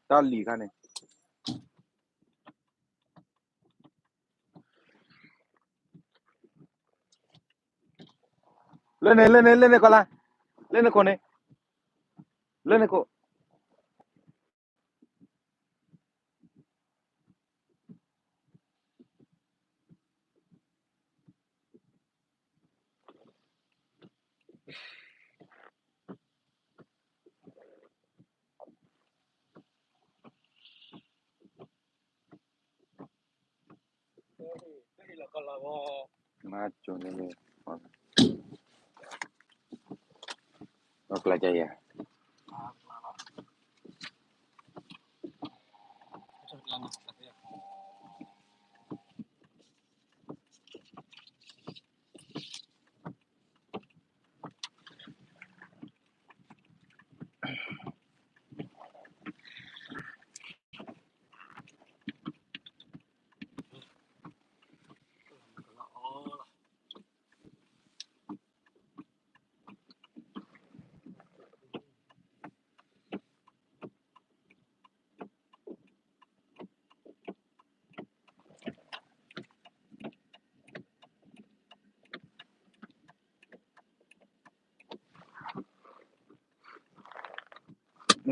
တၢ်လံၤခါန့ၣ် လၢန့ၣ် လၢန့ၣ် လၢန့ၣ်ကီးလၢ လၢန့ၣ်ခိၣ်န့ၣ် လၢန့ၣ်ခိၣ် မၤကၠိန့ၣ် အကျါယၤ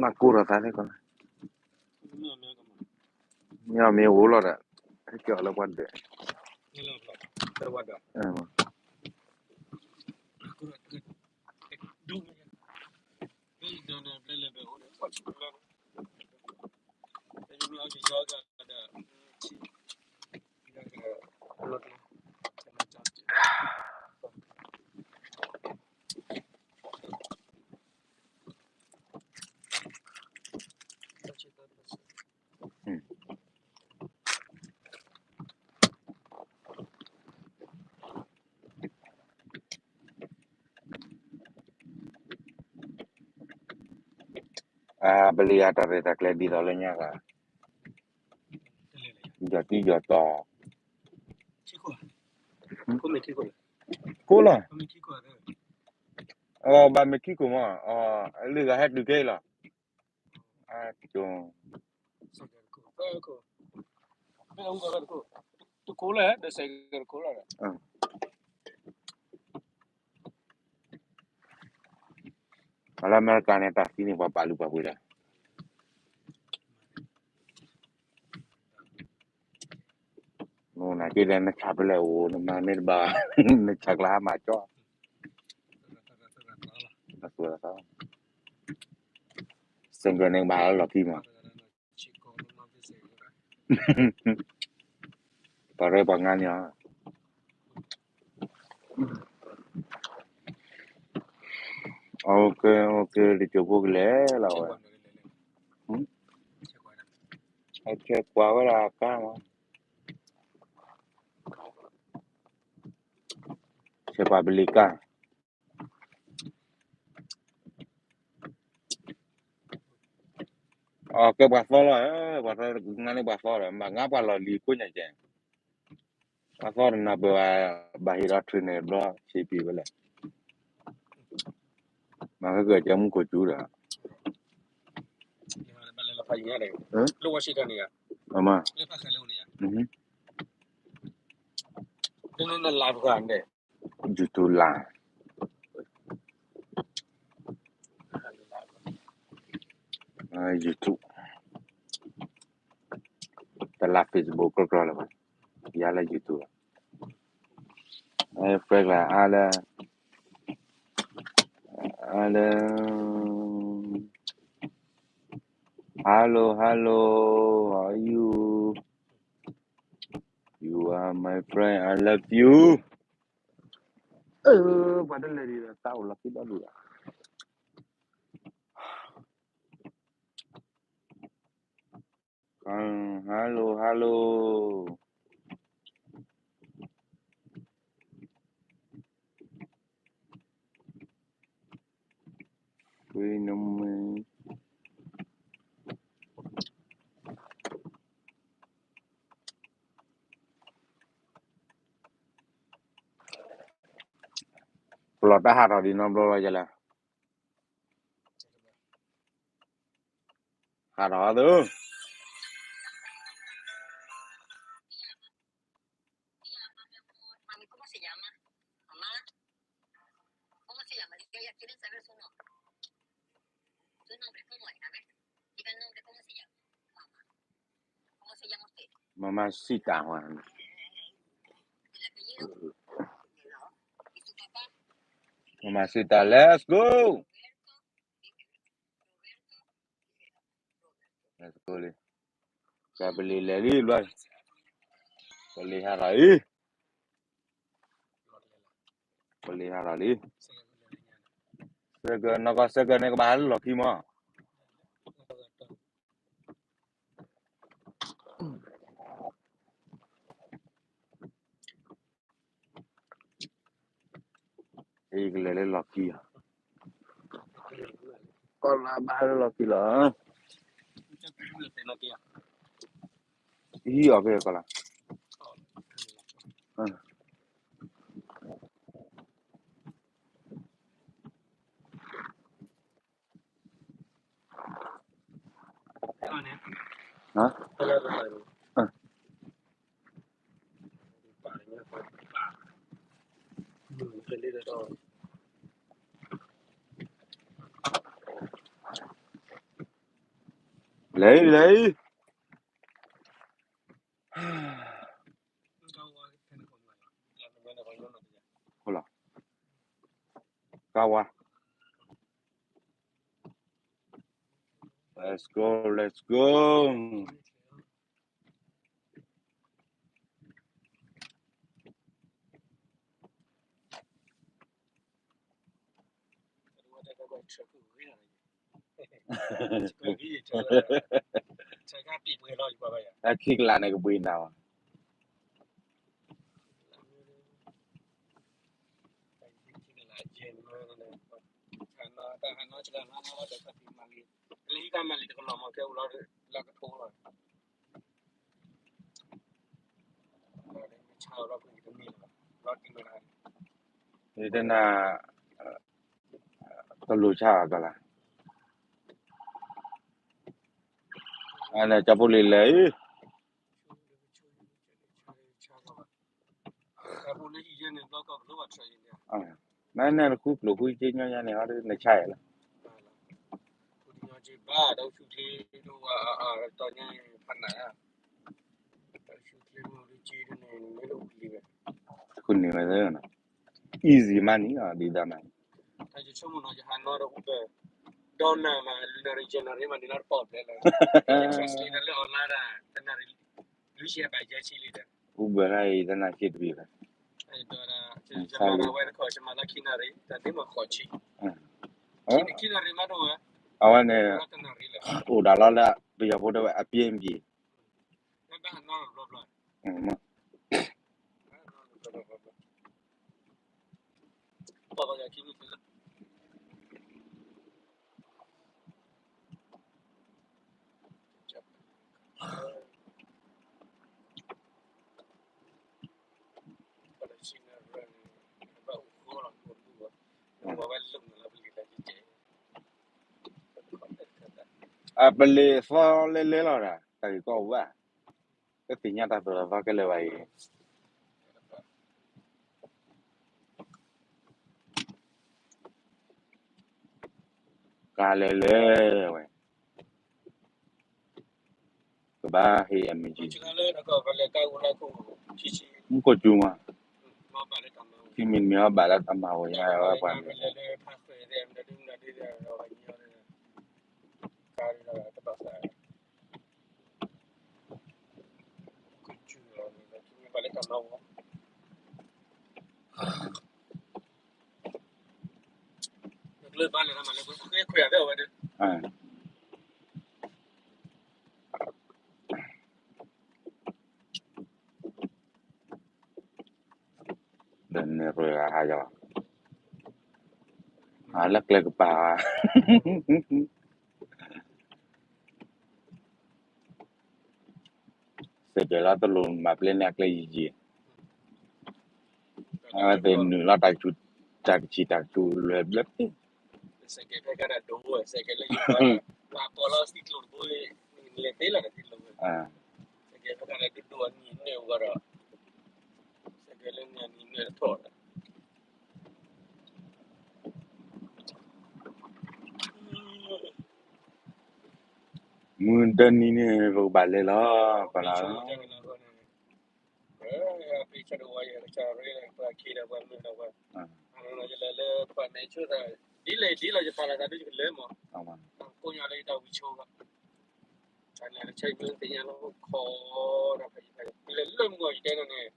မၤကိၢ်ဒီးသးန့ၣ်ကီး, မ့ၢ်အမ့ၢ်အိၣ်လီၤဒီး ဟဲက့ၤအီၤလၢပှၤဒၢး, အပလံၤအတၢ်ရဲၣ်တၢ်ကျဲၤဒ်သိးလၢညါဂၤ, ယီၤတံၢ်ယီၤတီၤ, ကိၣ်လီၤ, အဘၣ်မ့ၢ်ခံခိၣ်မး, လၢဂၤဟဲတုၤကဲလီၤ, လၢအမဲရကၤန့ၣ် တၢ်သံန့ၣ် ပှၤပာ်လုၢ်ပာ်ပှ့ၤဒီး နက့ဒီး နဆးဖဲလဲၣ်အိၣ် နမၤမ့ၢ်တဘၣ်, နဆးကျါဟးမၤကၠီ, စ့ၢ်ကီးန့ၣ်ဘၣ်လီၤခံမး, ပှၤရဲပှၤငါန့ၣ်, OK OK တကၠိဖိကလဲၤလီၤဝဲ, အဆဲးကွၢ်ဝဲဒၣ်အကါမး, ဆဲးကွၢ်ပလံၤကါ အကဲပှၤသီလီၤ, ပှၤသီ, ငါန့ၢ်ပှၤသီဒီး မၤငါပှၤလီၢ်လံၤကိးညါကဲ, ပှၤသီတနၢ်ပၢၢ်ဘၣ်, ဘၣ်ဟ့ၣ်ဒီး trainer ဘျီ ဆံးပံၤဝဲလဲၣ်, မၤကကၢၢ်ကဲမူခိၣ်စူၤဒီး, အမါ, YouTube လါ, YouTube တလါ Facebook ကြီကြီလၢၤဘၣ်, ယါလၢ YouTube လီၤ, ဖဲကျါအါလၢ, အါလၢ, Hello hello, how are you? You are my friend, I love you. ပှၤတလဲၤဒံးဒီး တၢ်အိၣ်လီၤသံဒီဒူၣ်လီၤ. Hello hello. ပလီၢ်တၢ်ဟးထီၣ်ဒံးနီတဘျီလီၤယလဲၣ်. ဟးထီၣ်သု မမၤစံတၢ်ဝဲ မမၤစံတၢ် let's go. Let's go လံ, ကဲပလံၤလဲၤလံဘျီ, ပလံၤဟးထီၣ်လံ, ပလံၤဟးထီၣ်လံ, စဲကနီၢ်ကီၢ်စဲကန့ၣ် ကဘၣ်ဟးလၢလီၢ်ခံမး ယကလဲၤလၢလီၢ်ခံဧါ, ကီၢ်လါဘၣ်ဟးလၢလီၢ်ခံလီၤ, ဟံၣ်အီၤဖဲကီၢ်လါ လဲၤ လဲၤ ဟိလီၤ, ကါဝါ, let's go, let's go. အခံကလးန့ၣ်ကဘှံးနၤဘၣ်, တနၤ တလိၣ်ဆါအကလၤ, အန့ၣ် ကၠီဖိလံၤလဲၤအံၤ နနၢ်တဃုကျိၣ်ဃုက့ညီညါန့ၣ် အီၤနဆါယဲလီၤ, ဃုန့ၢ်ဝဲသ့နီၤ, easy money ဒ်သိးန့ၣ် Uber တၢ်အံၤတနၤစ့တဘ့ၣ်ဘၣ်, အဝဲန့ၣ် အိၣ်ဒၣ်လီၤလၢ ပယီၤဖိတဲဝဲအပျဲမ့ၢ်က့ၤ အပလ့ၤသီလဲလဲလီၤဒၣ် တၢ်ဂ့ၢ်ကီအိၣ်ဘၣ်, တသ့ၣ်ညါတၢ်သိၣ်တၢ်သီခဲလၢာ်ဘၣ်အံၤ, ကါလဲၤလဲၤဝဲ ကဘၣ်ဟ့ၣ် အမ့ၢ်ကံ, မူခိၣ်စူၤမး, ခံမံၤမ့ၢ်အီၤဘၣ်လၢတၢ်မၤဝဲညါဝဲပှၤန့ၣ်, ဒီးန့ၣ်ရၢဂၤဟးယၤ, ဟးလၢကျဲကပၤဧါ, စဲးကဲးလီၤတလိၣ်မၤပျဲန့ၢ်အကျဲယံာ်ယံာ်, အဝဲသ့ၣ်နုာ်လီၤတၢ်ကဆူး, တၢ်ကဆံးတၢ်ကဆူးလွဲၢ်ဘျဲၣ်, စဲးကဲးဖဲကဲဒၣ်ဒိဝဲ, စဲးကဲးလၢယံာ်ဘၣ် ပာ်ပီၤလီၤစံၣ်ကျိၤတဘိ, နလဲၤသ့လီၤဒီးစံၣ်ကျိၤဝဲ, စကဲဖဲခါန့ၣ်ဒိၣ်ဒိၣ်အနံၤနွဲၣ်ဝဲဒီး, စကဲလၢနံၤနွဲၣ်တထီၣ်ဒီး မုၢ်တနံၤန့ၣ် ပကဘၣ်လဲၤလီၤ, ပလၢ ပဆၢတဝါယကစၢ်ရ့ဒီးပှၤခံဒီးပှၤမုၣ်ဒီးပှၤ, ယလဲၤလၢပှၤမဲာ်ဆိသး, ဒ်လဲၣ်ဒ်လီၤယပာ်လီၤသးဒ်ယကလဲၤမး, ကိးညါလၢယတၢ်ဝံဆိဘၣ်, တၢ်လဲၤတဆၢယမ့ၢ်သ့ၣ်ညါလီၤခိးဒီးဖဲယလဲၤလၢမုၢ်ဂီၤယတဲန့ၣ်,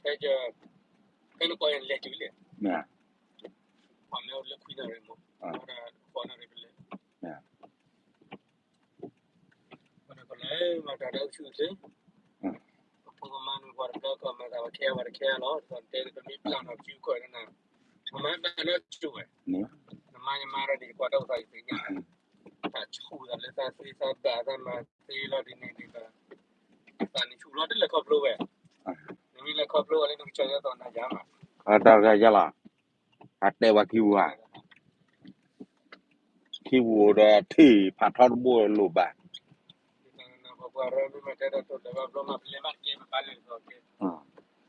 ဖဲယ, ဖဲနကိးယၤလဲၤတုၤလဲၣ်, ပှၤလၢလၢခွံနၣ်ရံၣ်မး, ဒီးဃိးနၣ်ရံၣ်ပလဲၤ ပလဲၤမၤတၢ်ဒီးဆူၣ်ချ့, ပဖိပမါန့ၣ်ပှၤတဘျီကီၢ်မၤသးပှၤခဲအါပှၤတခဲအါလီၤ, ဒီးတဲန့ၣ်ပမ့ၢ်ပျၢ်နီၤစုကီၢ်န့ၣ်, ပမၤဘၣ်နီၢ်ကၠိဝဲ, နမါယမါဒီးန့ၣ် ယကွၢ်တၢ်အိၣ်သးယသ့ၣ်ညါ, တၢ်ဆူၣ်သးလၢသးသ့သးဘၣ်သးမၤသ့လီၤဒ်န့ၣ်ဒ်ဘၣ်, သးန့ၣ်ဆူၣ်လီၤတလဲၤခီဖျိဝဲ, နမ့ၢ်လဲၤခီဖျိဝဲလၢနကစၢ်ယဲသိးနၤယၤမး, အတၢ်ဂၤယၤလီၤ, အတဲဝဲခံပူၤဧါ ခံပူၤဒီးထံၣ်ဖးထီတဘိလိၣ်ဘၣ်, ပှၤရၢမ့ၢ်မၤတဲတၢ်တိၢ်လၢဘၣ်ဘျီမးပလဲၤဘၣ်တကဲပဘၣ်လဲၤလီၤကဲ,